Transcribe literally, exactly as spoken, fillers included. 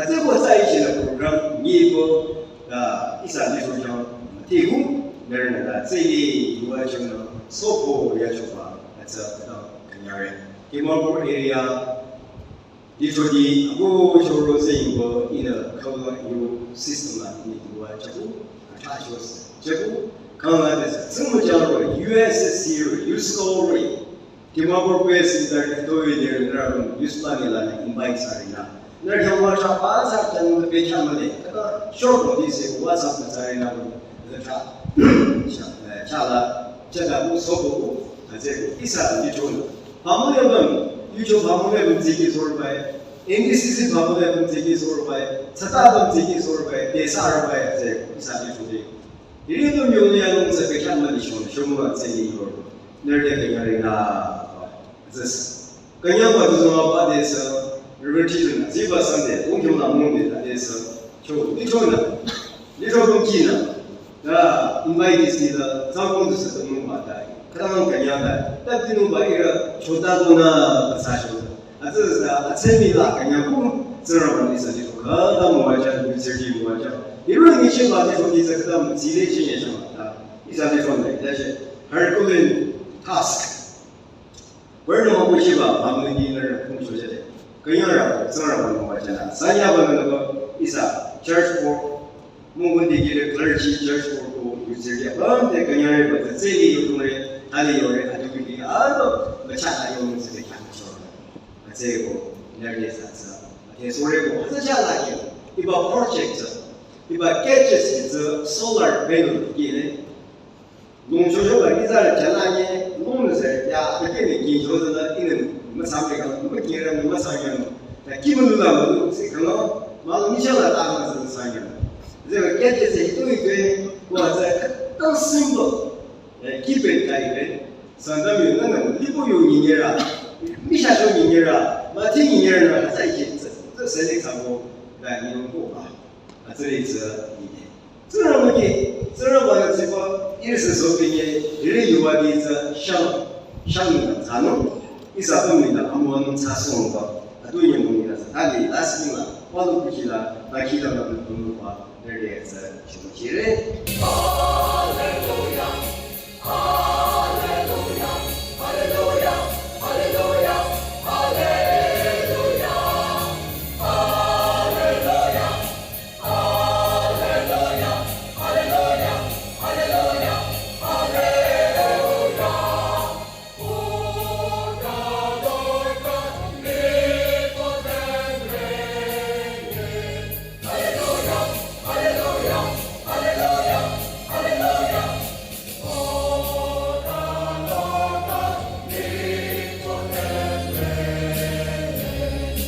Tsü ko tsü ichi la program nyi ko, ah, ihsa lithro chang, tiku, nere na tsü li yuwa chang na, sopo ya choba, atsü kata kanyare. Dimapur area, lithro di, ako choro se yinbo, ina kawa yu system la, ni yuwa chaku, acha chos, chaku, kanga desa, tsü mo chang ro, U S C ro, U S C O ro, Dimapur Press in the Victoria there, there are newspaper la invite sarina. There are WhatsApp pa sa tan the page amale. Kata short notice WhatsApp na sarina the cha. Cha la cha da bu so bu. Aze bu ihsa di chon. Pamule bam, YouTube pamule bam ziki sor bai. N D C C pamule bam ziki sor bai. Sata bam ziki sor bai. Desa ar bai aze ihsa di chon. Iri tu myo ya nung sa ke kyan ma di shon, shon ma tse ni yor. Ner de ke yare na ba. Zes. Kanya ba tu zama ba de sa, Reverend Children, zi ba Sunday, ung kyo na mung de ta de sa. Cho, ni cho na. Ni cho kong ki na. Da, invite is ni da, za kong de sa tu mung ba da. Kata nang kanya da. Da di nung ba ira, cho da do na, ba sa cho da. Atsü sa, atsemi la kanya ku, tsüra wani sa di ka, da mo wa cha, mi tsü di mo wa cha. Iro ni che ba di so di sa ka, mo zi le che ye cha ma ta. Isa di so ne, da che, Herculean task. Wer no mo che ba, ba mo ni na ku cho che de. Kanya ra, tsüra wani mo wa cha na. Sa ya ba na ba, isa, church for Mungkun dikehre clergy church ko ko yuzirya bam te kanyare ba te tseni yudungre, tali yore, adu bidi, ado, bacha ta yong se kya so. Atse ko, nyare sa sa. Ate sore ko, hasa cha la ke. Iba project, iba gadgets, it's a solar panel, kine. Nung chocho ba iza la chala ye, nung se ya, ta ke ne ki jo da ine, ma sa me ka, ma ki ra, ma sa ya. Ta ki mu la mu se ka no, ma ni cha la ta ma sa ya. Ze ba ke je se tu i pe, wa za ka ta simple. Eh, ki pe ta i pe. Sa da mi na na, li bu yu ni ra. Mi sha jo ni ra. Ma ti ni ra na, sa i je. Ze se le ka mo, da ni ko ba. Atsüri tsü yide. Tsürü müki, tsürü bana tsipa, iri sü so pinye, iri yuwa di tsü shang, shang na tsano, isa pami na amuwa nung tsasong ba, atu nye mung na tsali, last thing la, walu kuki la, na kita na nung ba, nere tsü, shimo chire. Hallelujah.